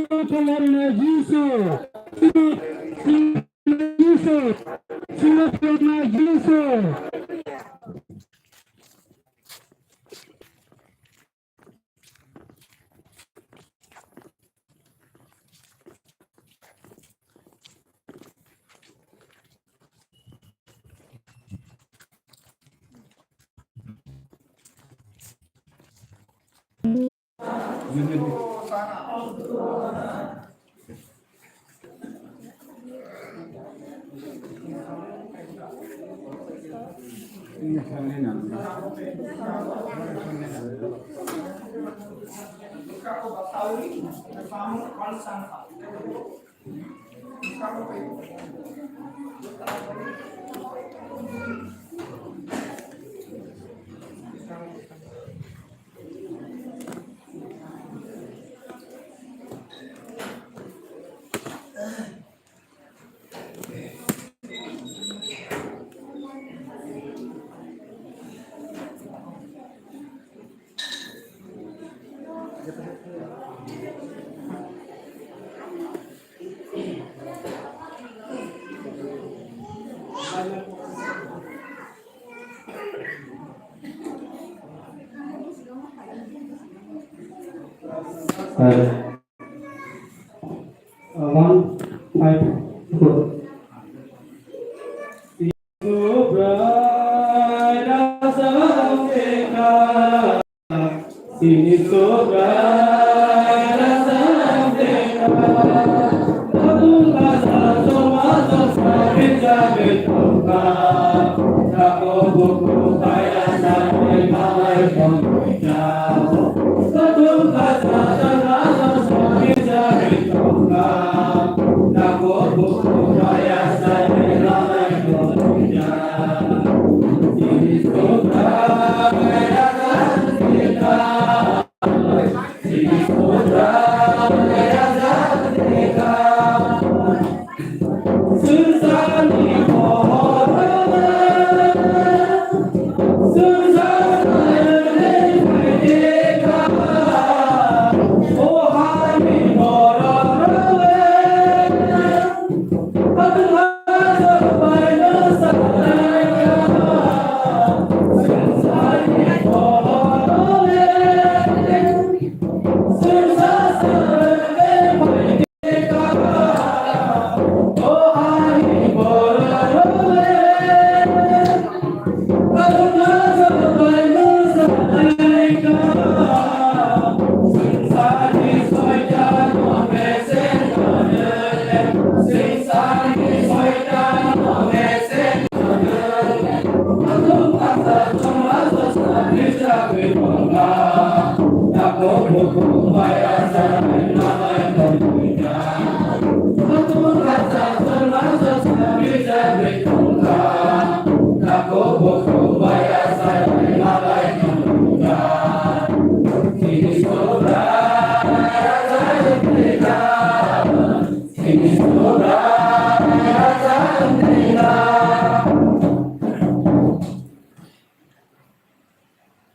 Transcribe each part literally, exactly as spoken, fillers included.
Jisu, Jisu, Jisu, Jisu. Five. Uh, one, five, four.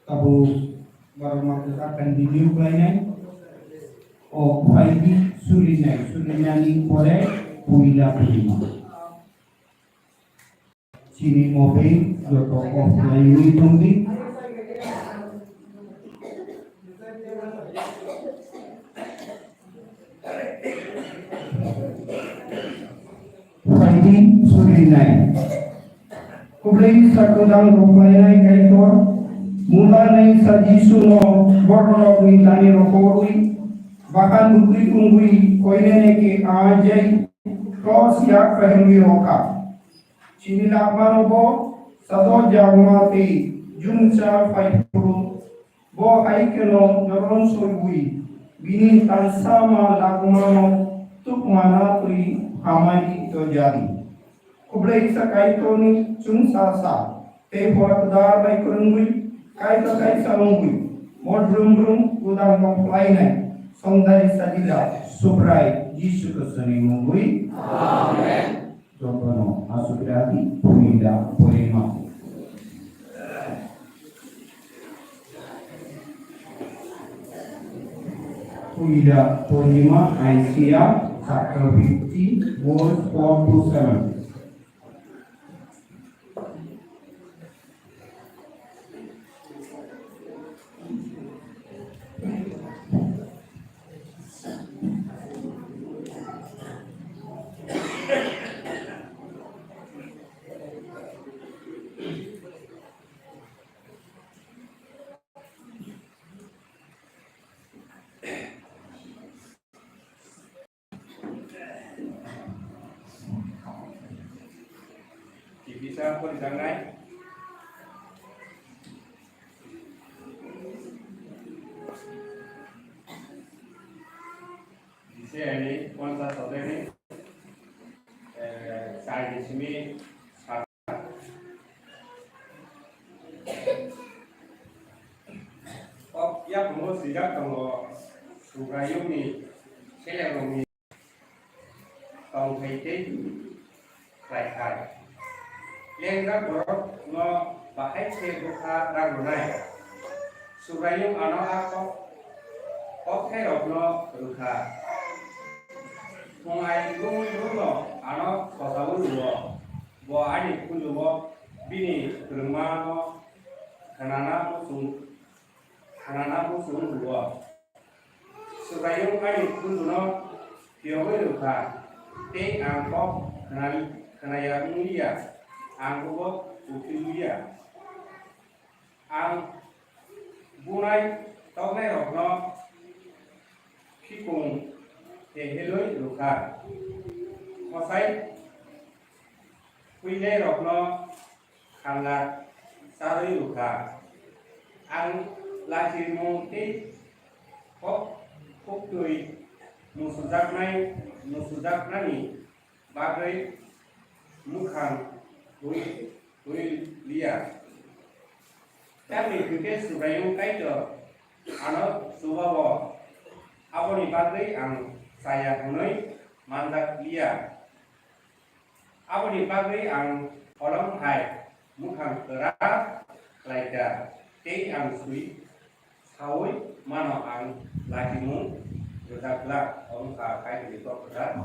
Tabuk borok ma kwchak continue khlainai. O phaidi surinai, surinani pore puila purima. Chini mobile joto off khlaiwi tongdi. Phaidi surinai. Kubui sa kwdang rwkhlainai Kaitor, mularnai sa Jisuno bororokni dani rohorwi, bahan bukri wngwi koinene khe ajai kros yak pehemwi rwkha. Chini lagmano bo sadok jagma tei jungcha phai phuru, bo hai kheno noron soiwi bini tansama lagmano tukmana twi hamari tojadi. Kubui sa Kaitorni chwngsa sa tei pora kwdar bai kwrwngwi Kaitor kaisa wngwi mol brum brum kwdang tong phlainai songdari sajila Subrai Jisu Khristoni mungwi. Amen. Jotono aswk rwdi, phuila purima. Ida Kohima I C R chapter fifty, verse four to seven. Kisa porijaknai. Jise ani ponchas sotaini, eh, char ni simi sat. Kok yakungo swijak tongo, Subraiyungni selekrokni tongthai tei khlaikha. Lengjak borokno bahai khe bwkha rak rwnai. Subraiyung ano a kok, kokthairokno rwkha. Phung ai bumui bumno ano sosaui rwo. Bo ani khunjugo bini kwrwngmano khnana muchung, khnana muchung rwo. Subraiyung ani khunjuno phiyogwi rwkha, tei ang kok khna-, khnaya wng liya, ang bobo uphil liya. Ang bunai toknairokno khikung hehelwi rwkha, khosai huinairokno khanla charwi rwkha. Ang lachimung tei kok khuktwi musujaknai, musujaknani bagwi mwkhang hui, hui liya. Tamni hwnkhe Subraiyung Kaitor ano chubago, aboni bagwi ang chaya hwnwi manjak liya. Aboni bagwi ang holong hai mwkhang kwrak khlaikha, tei ang swi saui mano ang lachimung rwjak glak, omo wngkha Kaitorni kok kwthar.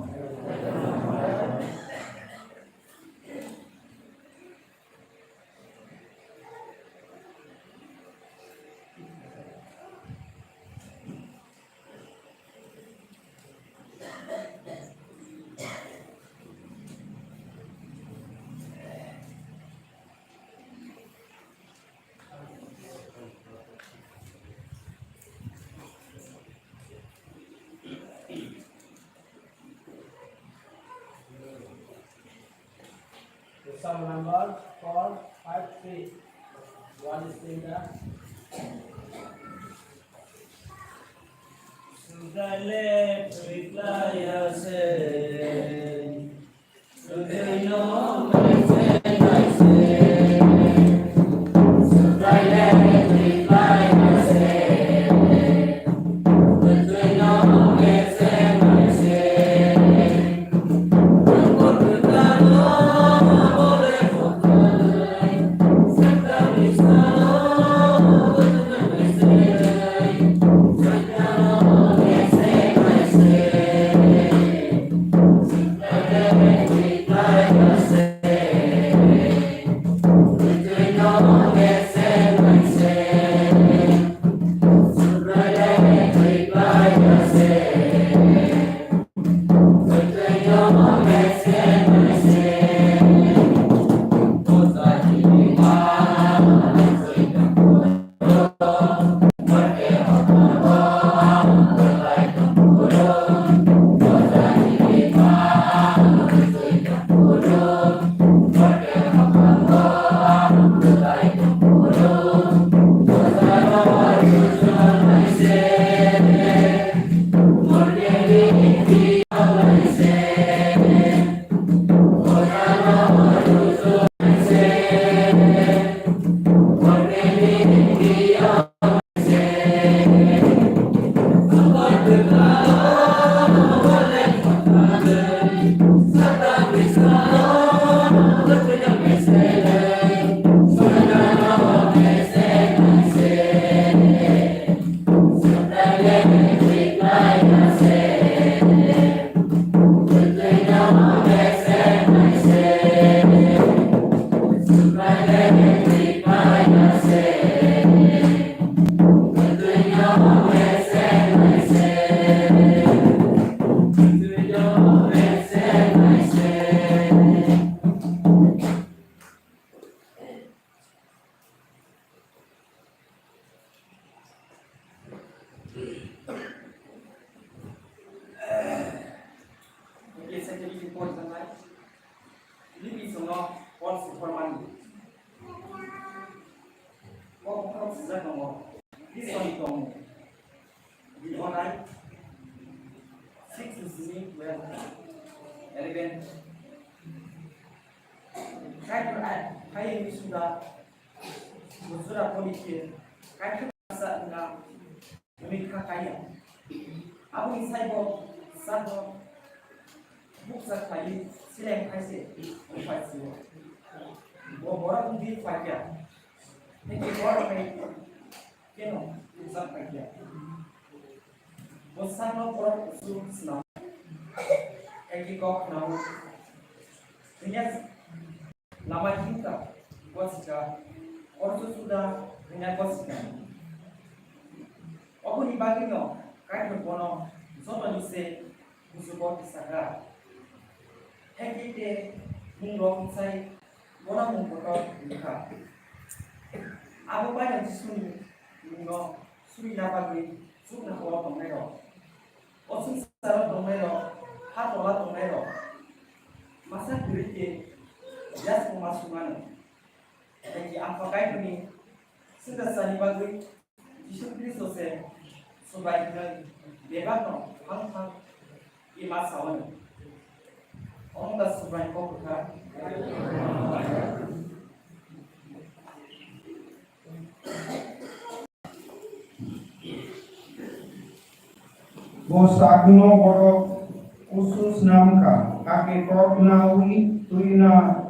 Psalm number four five three. One is in the Sudale priklaya se. six ni twelve, eleven. Kaitor ai, hai ni suda, bujura poli ke, kaitor sa na, umi kha kaya. Aboni saibo, sabo, buksa khai, sileng khai se, umi khai se. Bo bora umi khai kya. Heke bora khai, keno, buksa khai kya. Bo sakno borok kusu swnam. Eki kok nao. Hwnwi lama hinka gosika. Orso suda hwnwi gosika. Oboni bagwino Kaitor bono jotoni se busugo tisaka. Heki te mungrok bwsai bono mung kotor wngkha. Abo bai Jisuni mungno surina bagwi chukna horo tongnairok, o swngcharo tongnairok, ha tola tongnairok, masa kwrwi khe yasmungma sumano. Tei Apha Kaitorni swngcharni bagwi Jisu Khristo se Subrai hwnwi bebakno phang phang ima sao. Omo da Subrai kok kwthar. Bo sakno borok kusu snam kha, hakhe kok naui tuina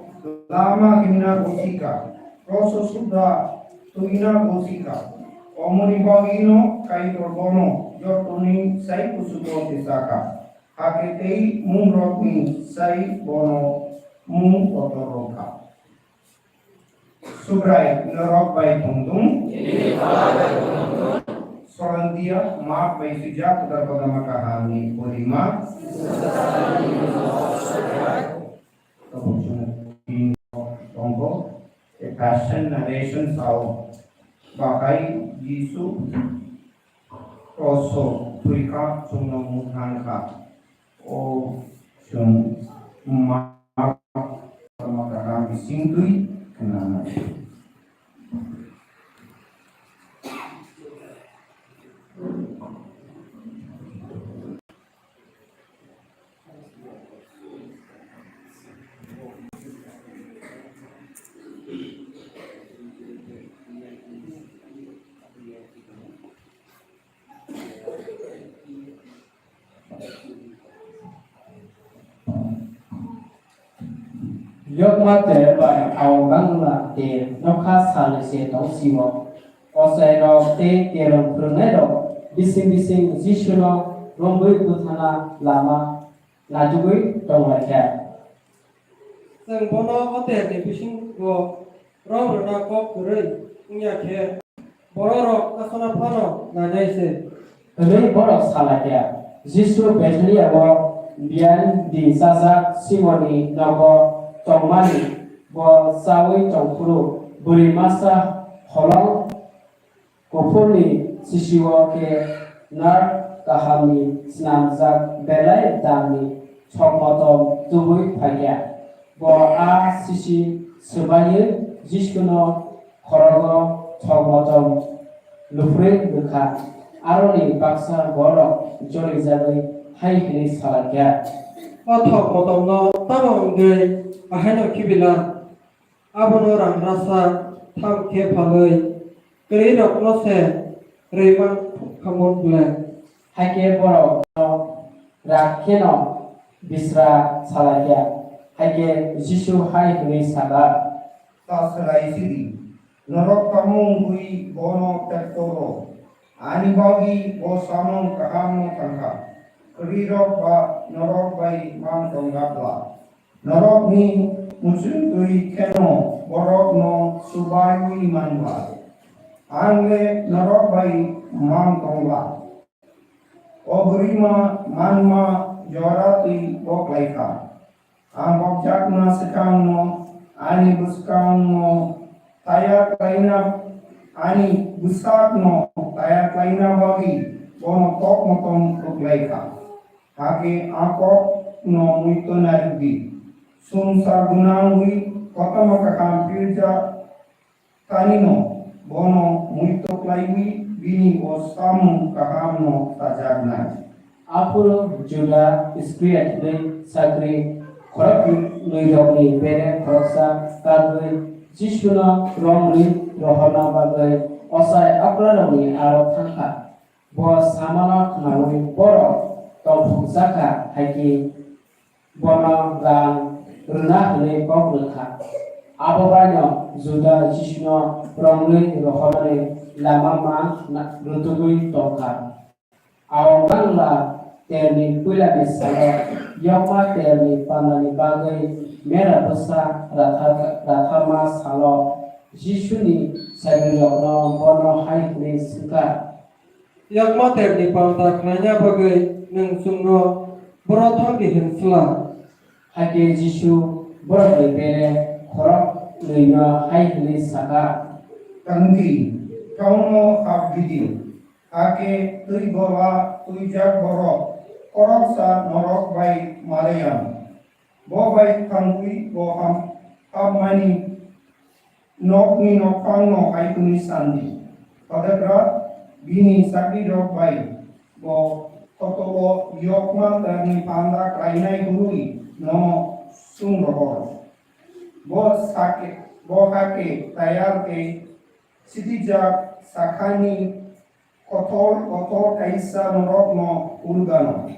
lama himna gosika, roso suda tuina gosika. Omoni bagwino Kaitor bono jotoni sai kusugo tisaka, hakhe tei mungrokni sai bono mung kotor rwkha. Subrai norok bai tongthung. Solandia mat bai swijak kwtal kotorma kahamni purima. Tongo. A passion narration sao. Bahai Jisu koso tuika chungno munghan kha. O chwng ma Tama karam bisingtwi khnana. Yokma tere bai aogangna te nokha salni se tong sio. Ochairok tei kerong phwrwngnairok bising bising Jisuno romwi bwthana lama najugwi tonglaikha. Chwng bono o terni bisingo rom rwna kok kwrwi wngya khe, bororok aswkno phano nainai se. Hwnwi borok sa lai kha. Jisu Bethania-o biyang di chajak Simonni nogo tongmani, bo chaui tong phuru bwrwi masa holong kuphurni sisio khe nar kahamni snamjak belai damni sokmotom tubui phai kha. Bo a sisi swbaiwi Jisuno khorogo sokmotom luphrwi rwkha. Aroni baksa borok jolijagwi hai hwnwi sa lai kha, "O sokmotomno tamo wngwi ahaino khibi la?" Abono rang rasa tham khe phalwi kwrwirokno se rwimang khamung ble. Hakhe borok rak kheno bisra sa lai kha. Hakhe Jisu hai hwnwi sa kha, Ta swlai sidi, norok tamo wngwi bono tekto rw? Ani bagwi bo samung kahamno thang kha. Kwrwirok ba norok bai mang tong kha bla? Norokni muchungtwi kheno borokno chubaiwi man bla? Ang le norok bai mang tong bla? O bwrwima manma jora twi bo klai kha. Ang bokjakna swkangno ani bwskango taya klaina, ani bwsakno taya klaina bagwi bono tok motom rwklai kha. Hakhe a kokno muito narwk di. Swngchar gwnangwi kotorma kaham pirjak tanino bono muito klaiwi bini o samung kahamno chajaknai. Aphuru Juda Iskariot hwnwi sagri khoroknwirokni bere khoroksa kagwi Jisuno romwi rohorna bagwi ochai okrarokni aro thangkha. Bo samano khnaui borok tongthokjakha, hai khe bono rang rwna hwnwi kok rwkha. Abo baino Juda Jisuno romwi rohornani lama ma na-, rwtugwi tongkha. Abo bangla terni puilani salo yokma terni pandani bagwi mera bwsa ratha-, ratharma salo Jisuni sagrirokno bono hai hwnwi swngkha, Yokma terni panda khlaina bagwi nwng chwngno boro thok di hwn sla? Hakhe Jisu borokni bere khoroknwino hai hwnwi sakha, Tang di, tauno hap di di. Hakhe twi bola twijak borok khoroksa norok bai malai anw. Bo bai thangwi bo ham-, hapmani nokni nokphangno hai hwnwi san di, Photogra bini sagrirok bai bo khotolo yokma terni panda khlainai hwnwi nono swng rohor. Bo sake, bo hakhe tayar khe sitijak sakhani kothor kothor kaisa norokno phuru gano.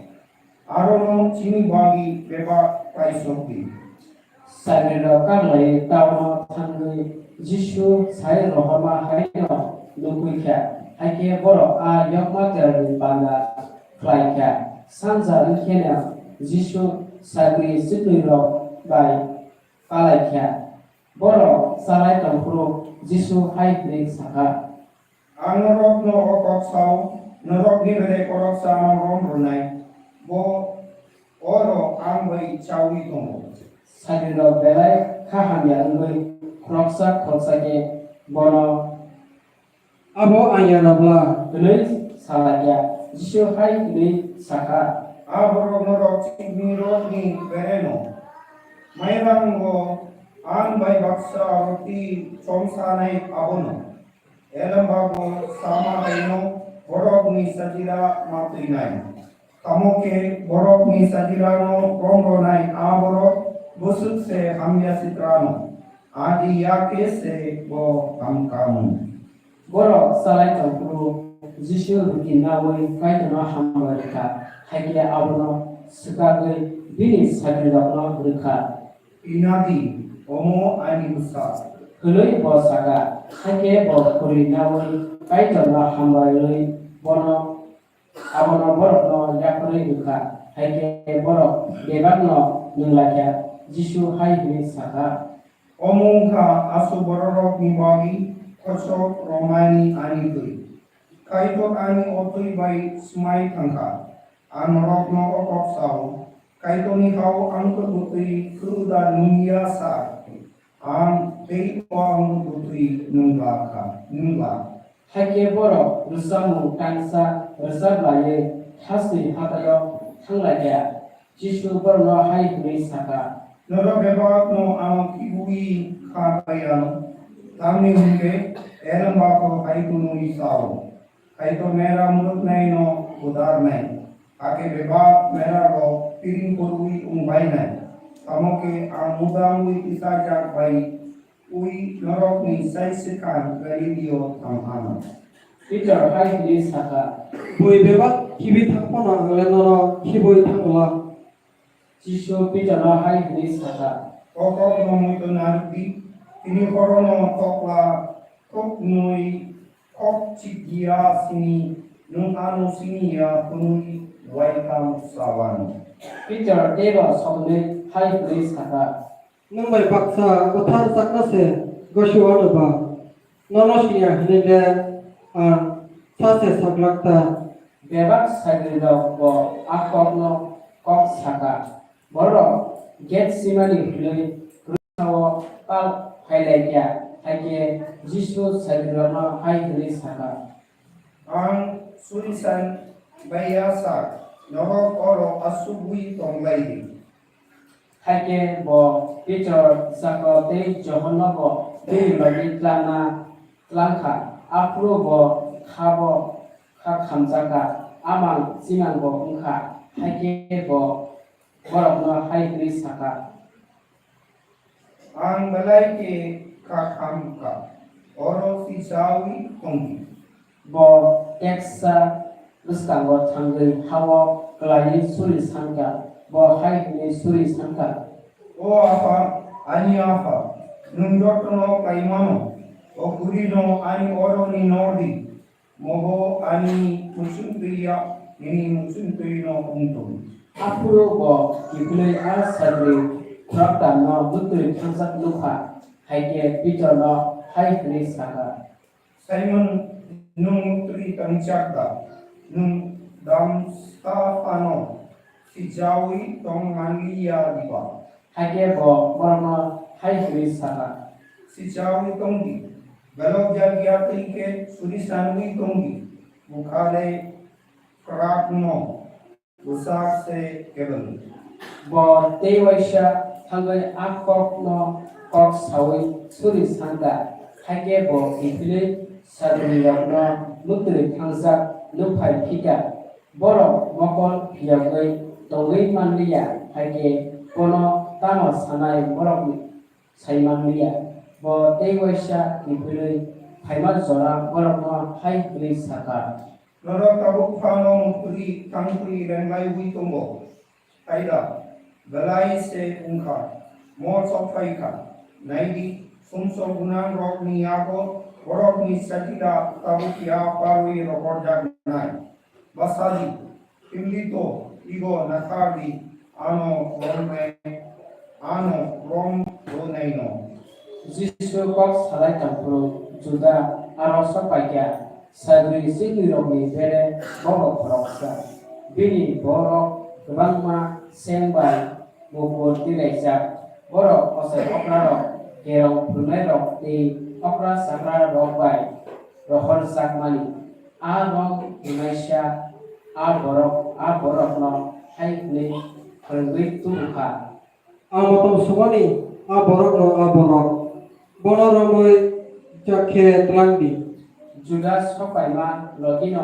Arono chini bagwi bebak khlaisok di. Sagrirok kaglai tauno thangwi Jisu sai rohorma haino nukui kha, hakhe borok a yokma terni panda khlai kha. Sanja wng kheno Jisu sagri chwtwirok bai kalai kha. Borok chalai tongphuru Jisu hai hwnwi sakha, Ang norokno o kok sao, norokni bere khoroksa ano rom rwnai, bo oro ang bai chaui tongo. Sagrirok belai kha hamya wngwi khoroksa khoroksa khe bono, Abo ang ya na bla? Hwnwi sa lai kha. Jisu hai hwnwi sakha, A borok norok chikni rokni bereno, mairango ang bai baksa roti chomsanai abono. Elembabo sama haino borokni sajila ma twinai. Tamo khe borokni sajilano rom rwnai a borok bwswk se hamya sitrano, adi ya khe se bo hamkamung. Borok chalai tongphuru Jisu ruti naui Kaitorno hambai rwkha, hakhe abono swkagwi bini sagrirokno rwkha. Inadi, omo ani bwsa. Hwnwi bo sakha, hakhe bo khuri naui Kaitorno hambai rwui bono, abono borokno yapharwi rwkha, hakhe borok bebakno nung lai kha. Jisu hai hwnwi sakha, Omo wng kha aswk bororokni bagwi khosok romani ani twi. Kaitor ani o twi bai swmai thang kha. Ang norokno o kok sao, Kaitorni ha-o ang kwthwtwi kwrwda nung ya sa, ang tei o ang kwthwtwi nung la kha, nung la. Hakhe borok rwchapmung tangsa rwchap laiwi hasteni hathái-o tháng lai kha. Jisu borokno hai hwnwi sa kha, Norok bebakno ano khibiui kha bai anw, tamni hwn khe Elembabo hai hwnwi sa-o, Kaitor mera mwrwknaino gwdar nai. Hakhe bebak merarok piring kwrwi wng bainai. Tamo khe ang mudamwi tisajak bai ui norokni sai swkang Galilio thang anw. Pitor hai hwnwi sa kha, Bui bebak khibi tháng phano ang le nono khibiui tháng glak. Jisu Pitorno hai hwnwi sa kha, O kokno muitu narwk di, tini horono tokla thoknwi khok chikya sini nwng ano sini ya hwnwi uaitham sa anw. Pitor teibo soknwi hai hwnwi sa kha, Nwng bai baksa kwthar chakna se gosi anw ba? Nono sini ya hwnwi le ang sa se sa glak ta. Bebak sagrirok bo a kokno kok sa kha. Borok Getsemani hwnwi rwngthao pal phai lai kha, hakhe Jisu sagrirokno hai hwnwi sa kha, Ang suri san bai ya sak, norok oro asugwi tong lai di. Hakhe bo Pitor, Jakob tei Johonno bo bini bagwi tlangna tlang kha. Aphuru bo khabo kha khamjakha, amang chimangbo wngkha, hakhe bo borokno hai hwnwi sakha, "Ang belai khe kha kham kha, oro sichaui tong di." Bo teksa bwskango thangwi ha-o klaiwi suri sankha, bo hai hwnwi suri sankha, "O Apha, ani Apha, nwng jotono klai mano, o khurino ani oroni nor di. Mobo ani muchungtwi ya, nini muchungtwi no wngtong." Aphuru bo kiphilwi a sagri khoroktamno mwtwi thangjak nukha, hakhe Pitorno hai hwnwi sakha, "Simon, nwng mwtwi thangjak da? Nwng damsa phano sichaui tong manliya diba?" Hakhe bo borokno hai hwnwi sakha, "Sichaui tong di, belok ya giya twi khe suri sanwi tong di, bwkha le kwrakno bwsak se kebeng." Bo tei uaisa thangwi a kokno kok saui suri sankha, hakhe bo kiphilwi sagrirokno mwtwi thangjak nukphai phikha. Borok mokol phiyogwi tongwi manliya, hakhe bono tamo sanai borok sai manliya. Bo tei uaisa kiphilwi phaima jora borokno hai hwnwi sakha, "Norok tabuk phano mwtwi thangwi renglaiwi tongo. Hai da, belai se wngkha, mol sok phai kha. Nai di, sumsok gwnangrokni yago borokni sakila tabuk ya parwi rohorjaknai. Bwsa di, himdi to, igo nathar di, ano romnai, ano rom rwnaino." Jisu kok salai tongphuru Juda aro sok pai kha. Sagri chiknwirokni bere bobo khoroksa. Bini borok kwbangma seng bai mukur tilaijak. Borok ochai okrarok, kerong phwrwngnairok tei okra chakrarok bai rohorjakmani. A rong phwrwngnaisa a borok, a borokno hai hwnwi phwrwngwi tubu kha, "Ang motom sumani a borokno a borok, bono romwi jak khe tlang di." Juda sok paima logino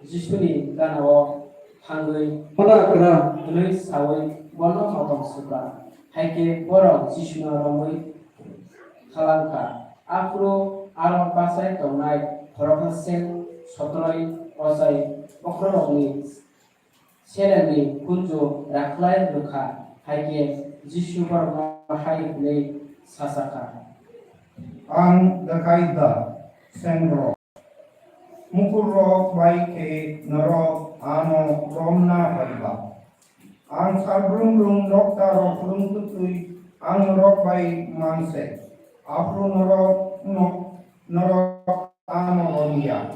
Jisuni gana-o thangwi, "Hoda kwra," hwnwi saui bono motom sukha. Hai khe borok Jisuno romwi khalang kha. Aphuru aro bachai tongnai khoroksa seng sotonoi ochai bokhorokni selengni kunju rakhlai rwkha. Hai khe Jisu borokno hai hwnwi sacha kha, "Ang dakai da, sengrok. Mukurrok bai khe norok ano romna phaiba? Ang sal brum brum noktarok rwng twtwi ang norok bai man se. Aphuru norok no, norok ano romya.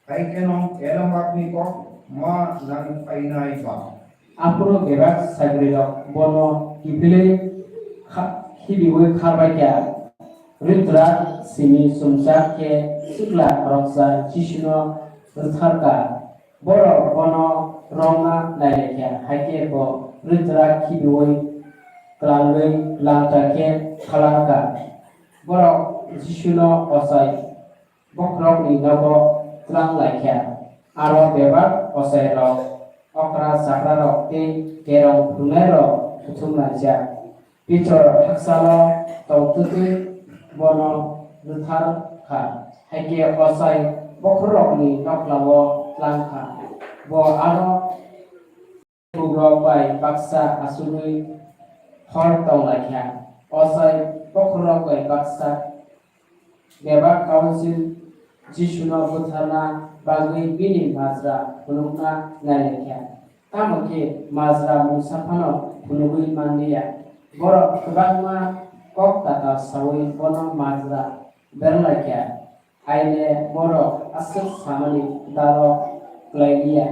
Hai kheno elembakni kok ma nang phainai ba." Aphuru bebak sagrirok bono kiphilwi kha-, khibiui kharbai kha. Rwitwrak simi chumchak khe sikla khoroksa Jisuno rwthar kha. Borok bono romna nailaikha, hai khe bo rwitwrak khibiui klangwi langta khe khalang kha. Borok Jisuno ochai bokhorokni nogo tlang lai kha. Aro bebak ochairok, okra chakrarok tei kerong phwrwngnairok kuthum laijak. Pitor hakchalo tongtwtwi bono rwthar kha. Hai khe ochai bokhorokni noklao tlang kha. Bo aro bugrok bai baksa achugwi hor tong lai kha. Ochai bokhorok bai baksa bebak council Jisuno butharna bagwi bini majra phunukna nai lai kha. Tamo khe majra mungsa phano phunugwi man liya. Borok kwbangma kok tatal saui bono majra berlai kha. Hai le borok aswk samani dalok klai liya.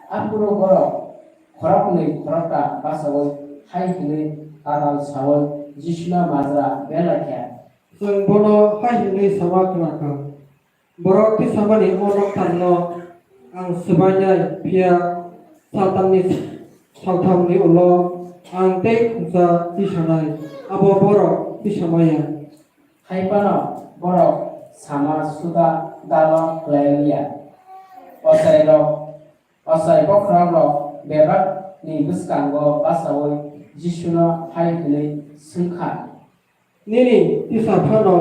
Aphuru borok khoroknwi khorokta bachaui hai hwnwi tatal saui Jisuno majra berlai kha, "Chwng bono hai hwnwi sama khna kha, 'Borok tisamani o nokthar no ang swbainai, phiya saltamni salthamni ulo ang tei khungsa tisanai, abo borok tisamaya.'" Hai phano borok sama suda dalo klai liya. Ochairok, ochai bokhorokrok bebakni bwskango bachaui Jisuno hai hwnwi swng kha, "Nini tisa phano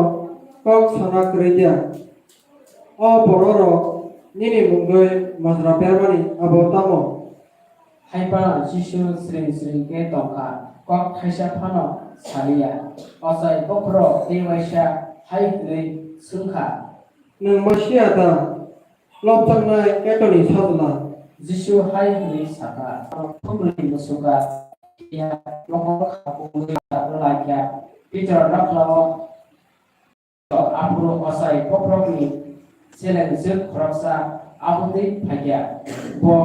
kok sana kwrwi dia? O bororok nini mungwi majra bermani abo tamo?" Hai phano Jisu sring sring khe tong kha, kok thaisa phano sa liya. Ochai bokhorok tei uaisa hai hwnwi swng kha, "Nwng Masia da, lobjaknai Kaitorni Sajla?" Jisu hai hwnwi sa kha, "Khumrwi musuka, phiya mokol kha bumwi lai kha." Pitor nokhlao Aphuru ochai bokhorokni selengjwk khoroksa abotwi phaikha. Bo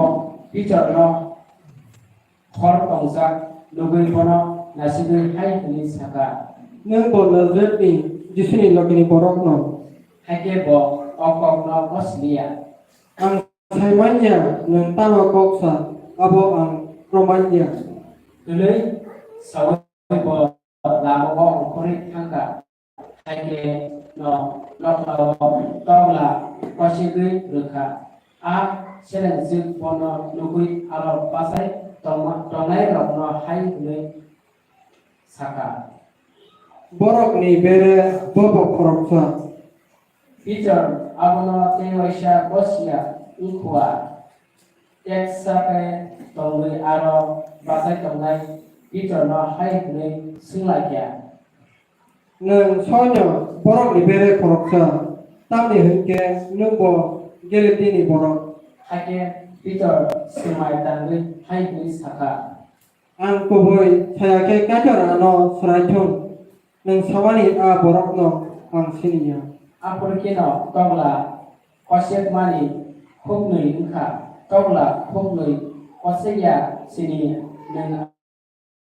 Pitorno hor tongjak nugwi bono naisingwi hai hwnwi sa kha, "Nwng bo Nazaretni Jisuni logini borokno." Hakhe bo o kokno gosliya. "Ang sai man ya nwng tamo kok sa, abo ang proman ya." Hwnwi saui bo lamao ongkhorwi thang kha. Hakhe no nokhlao tokla kosigwi rwkha. A selengjwk bono nugwi aro bachai tongma-, tongnairokno hai hwnwi sa kha, "Borokni bere bobo khoroksa." Pitor abono tei uaisa gosiya wngkhua. Teksa khe tongwi aro bachai tongnai Pitorno hai hwnwi swng lai kha, "Nwng soino borokni bere khoroksa, tamni hwn khe nwng bo Gelilini borok?" Hakhe Pitor swmai tangwi hai hwnwi sa kha, "Ang kubui saya khe Kaitor ano swrai thung, nwng samani a borokno ang sini ya." Aphuru kheno tokla kosekmani khuknwi wng kha. Tokla khuknwi kosek ya sini, nwng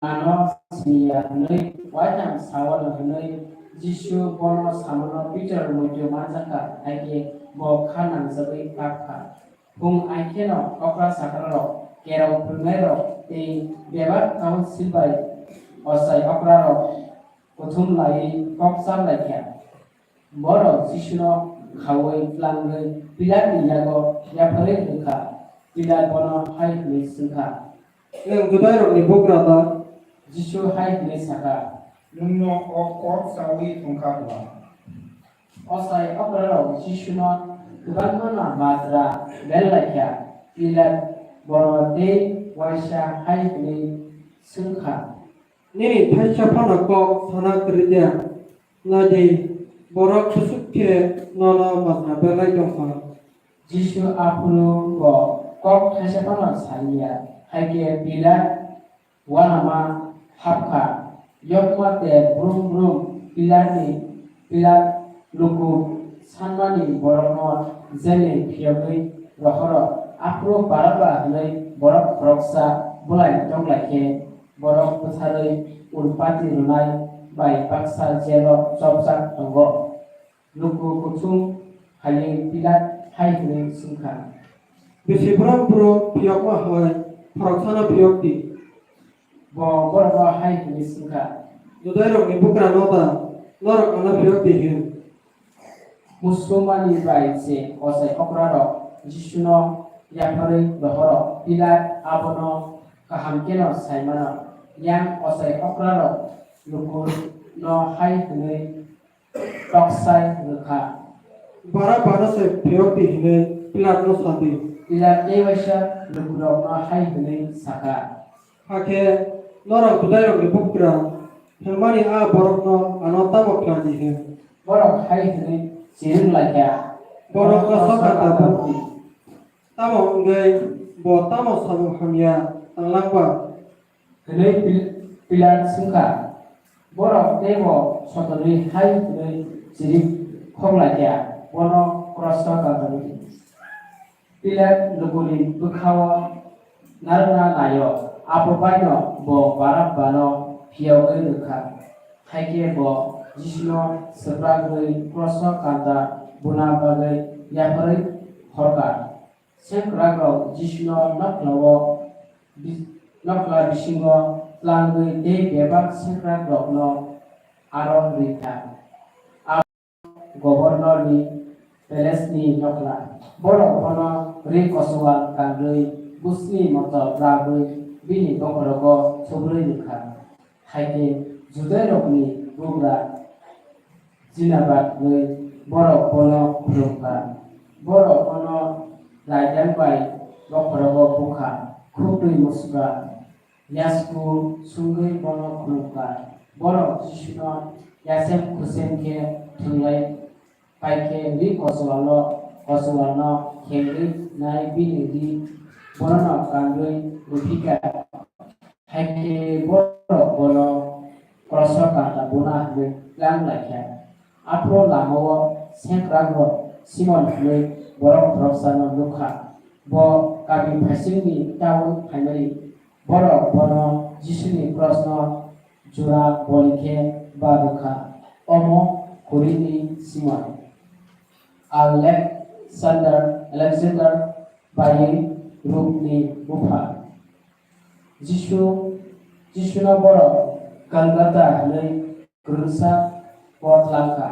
ano sini ya hwnwi uaitham sa-o hwnwi Jisu bono samano Pitor muitu manjak kha, hakhe bo khá nangjagwi kap kha. Phung ai kheno okra chakrarok, kerong phwrwngnairok tei bebak council bai ochai okrarok kuthum laiwi kok chap lai kha. Borok Jisuno khaui tlangwi Pilatni yago yapharwi rw kha. Pilat bono hai hwnwi swng kha, "Nwng Judairokni bugra da?" Jisu hai hwnwi sa kha, "Nwngno o kok saui thung kha bwla." Ochai okrarok Jisuno kwbangmano majra ber lai kha. Pilat bono tei uaisa hai hwnwi swng kha, "Nini thaisa phano kok sana kwrwi dia? Nai di, borok bwswk khe nono majra ber lai tong kha." Jisu aphuru bo kok thaisa phano sa liya. Hakhe Pilat uanama hap kha. Yokma tei brum brum Pilatni, Pilat luku sanmani borokno jelni phiyogwi rohoro. Aphuru Barabba hwnwi borok khoroksa bwlai tong lai khe, borok bwsarwi urpati rwnai bai baksa jelo chopjak tongo. Luku kuthum phaiwi Pilat hai hwnwi swng kha, "Bisi brum brum phiyokma hai khoroksano phiyok di." Bo borokno hai hwnwi swng kha, "Judairokni bugrano da norok ano phiyok di hwn?" Musulmani bai se ochai okrarok Jisuno yapharwi rohoro. Pilat abono kaham kheno sai mano. Yang ochai okrarok lukuno hai hwnwi toksai rw kha, "Barabbano se phiyok di hwnwi Pilatno sa di." Pilat tei uaisa lukurokno hai hwnwi sa kha, "Hakhe norok Judairokni bugra hwnmani a borokno ano tamo khlai di hwn?" Borok hai hwnwi chirwng lai kha, "Bono kosto kha tabuk di. Tamo wngwi bo tamo samung hamya tanglang ba?" hwnwi Pil-, Pilat swng kha. Borok teibo sotonwi hai hwnwi chirwk khok lai kha, "Bono kroso kaldrwi di." Pilat lukuni bwkha-o narwkna nai-o, abo bai'-no bo Barabbano phiyogwi rw kha. Hakhe bo Jisuno swprakwi kroso kanta buna bagwi yapharwi hor kha. Sengkrakrok Jisuno nokla-o bi-, nokla bisingo tlangwi tei bebak sengkrakrokno aro rw kha. Abo gobornorni Pelesni nokla. Borok bono ri kochowal kanrwi, busni motol rabwi bini bokhorogo subrwi rwkha. Hai khe Judairokni bugra Jinabad hwnwi borok bono khulumkha. Borok bono raidang bai bokhorogo bukha, khuk twi musukha, yasku sungwi bono khulumkha. Borok Jisuno yasem khusem khe thwnglai pai khe ri kochowalo, kochowalno khengwi nai bini ri bonono kanrwi rwphikha. Hai khe borok bono kroso kanta buna hwnwi tlang lai kha. Aphuru lama-o sengkrakrok Simon hwnwi borok khoroksano nuk kha. Bo kami phaisingni taun phaimani. Borok bono Jisuni krosno jora boli khe ba rw kha. Omo Kurini Simon, Alexander, Alexander baiwi Rupni bupha. Jisu, Jisuno borok Golgotha hwnwi kwrwngsa kot lang kha,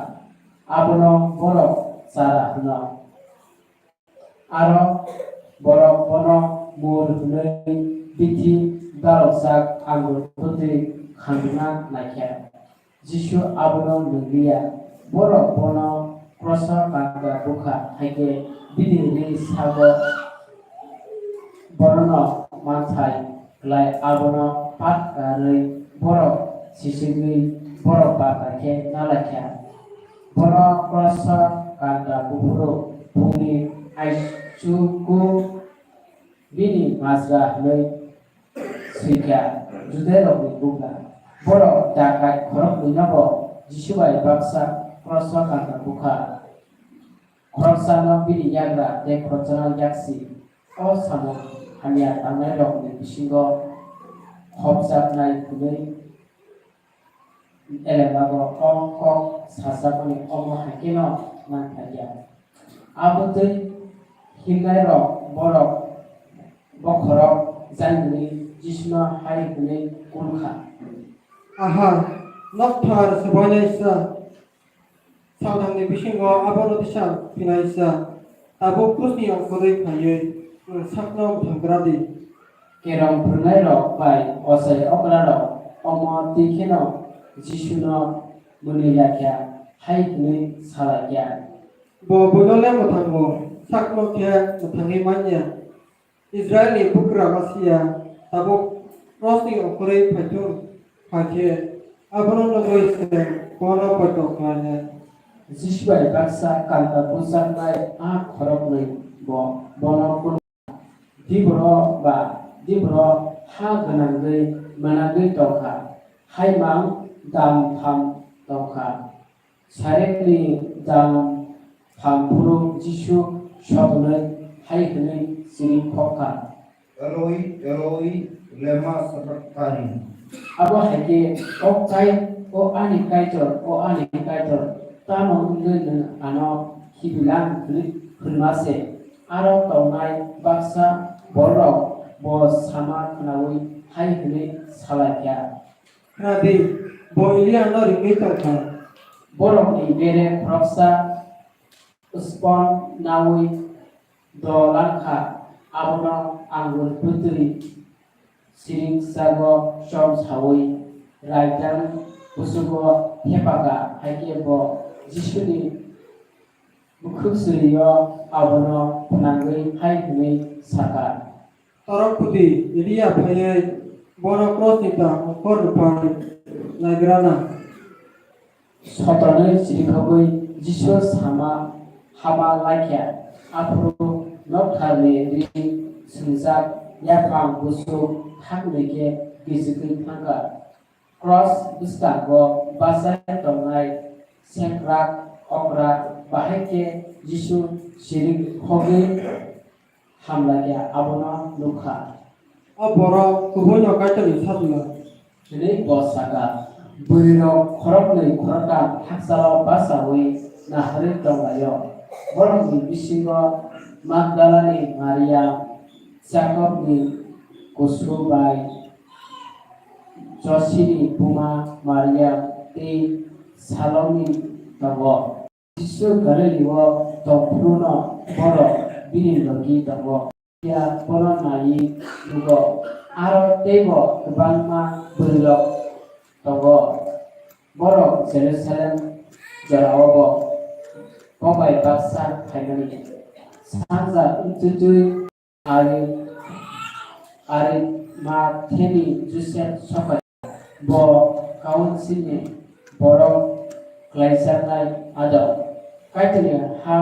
abono borok Chara hwno. Aro borok bono mur hwnwi bithi dalokjak angur bwtwi khandwna nai kha. Jisu abono nung liya. Borok bono kroso kanta bukha, hai khe bini ri sago borono manthai klai abono pat karwi borok sisingwi borok bata khe nalai kha. Bono kroso kanta buphuru phungni aichugo bini majra hwnwi swi kha Judairokni bugra. Borok dakai khoroknwinobo Jisu bai baksa kroso kanta bukha. Khoroksano bini yagra tei khoroksano yaksi. O samung hamya tangnairokni bisingo khopjaknai hwnwi Elembago o kok sajakmani omo hai kheno manthai ya. Abotwi himnairok borok bokhorok jaimani Jisuno hai hwnwi kul kha. Aha, nokthar swbainaisa, salthangni bisingo abono disa phinaisa, tabuk krusni ongkhorwi phaiwi nwng sakno mwthanggra di. Kerong phwrwngnairok bai ochai okrarok omo twi kheno Jisuno mwnwi ya kha, hai hwnwi sa lai kha. Bo buino le mwthango, sakno khe mwthangwi man ya. Israilni bugra Masiya tabuk krosni ongkhorwi phai thung, phai khe abono nugwi se bono poito khlainai. Jisu bai baksa kanta bujaknai a khoroknwi bo bono kunu Diboro ba diboro ha gwnangwi mwnagwi tongkha, hai mang dam pham tongkha. Sarekni dam pham phuru Jisu sotonwi hai hwnwi chiri khokha. Eloi, Eloi, lema sabachthani? Abo hai khe, O Kai, O ani Kaitor, O ani Kaitor, tamo wngwi nwng ano khibilang hwnwi hwnma se? Aro tongnai baksa bororok bo sama khnaui hai hwnwi sa lai kha. Khna di, bo Eliano ringwi tong kha. Borokni bere khoroksa spon naui do lang kha, abono angur bwtwi siring sago chom saui raidang busugo thepaka, hai khe bo Jisuni bwkhwk suri-o abono phnangwi hai hwnwi sa kha. Torok kudi, Elia phaiwi bono krosni ta ongkhor rwphai naigrana. Sotonwi chirikhogwi Jisu sama hama lai kha, aphuru noktharni ring swngjak yaphang busu thaknwi khe gijigwi thang kha. Kros bwskango bachai tongnai sengkrak okra bahai khe Jisu siring khogwi hamlaiya abono nukha. O borok kubuino Kaitorni sajla, hwnwi bo sakha. Bwrwirok khoroknwi khoroktham hakchalo bachaui naharwi tonglaio. Borokni bisingo Magdalani Maria, Jakobni kusu bai Josini buma Maria tei Salomi tongo. Jisu Galili-o tong phuru-no borok bini logi tongo. Phiya bono naiwi nugo, aro teibo kwbangma bwrwirok tongo. Borok Jerusalem jorao bo bai baksa phaimani. Sanja wngtutui Ari-, Arimatheni Josep sophai. Bo Kaunsilni borok klaijaknai adong. Kaitorni ha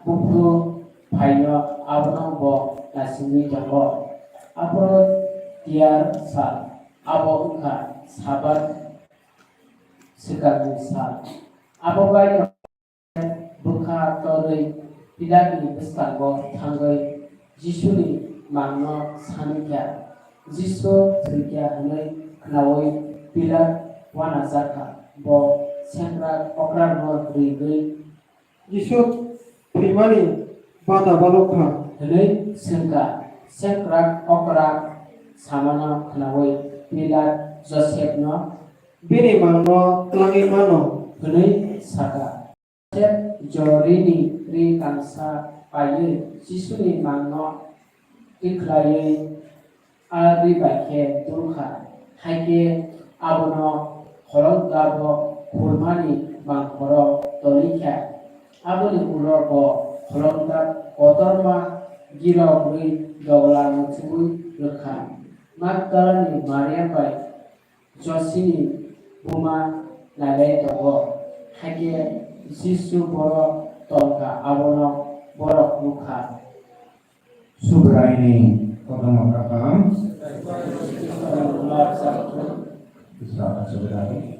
buphuru phaino abono bo naisingwi tongo. Aphuru tiyar sal, abo wngkha Sabat swkangni sal. Abo bai bwkha torwi Pilatni bwskango thangwi Jisuni mangno sanikha. Jisu thwikha hwnwi khnaui Pilat uanajakha, bo sengkrak okrarno rwgwi, "Jisu thwimani bada balokha?" hwnwi swngkha. Sengkrak okra samano khnaui Pilat Josepno, "Bini mangno twlangwi mano," hwnwi sakha. Josep jorini ri kangsa paiwi Jisuni mangno tikhlaiwi a ri bai khe dul kha, hai khe abono holongdabo khurmani mangkhoro torwi kha. Aboni ulo bo holongdab kotorma girogwi dogla muchungwi rwkha. Magdalani Mariam bai Josini buma nailai tongo, hai khe Jisu boro tongkha, abono borok nukha. Subraini kotorma kaham. Kisa Subrai.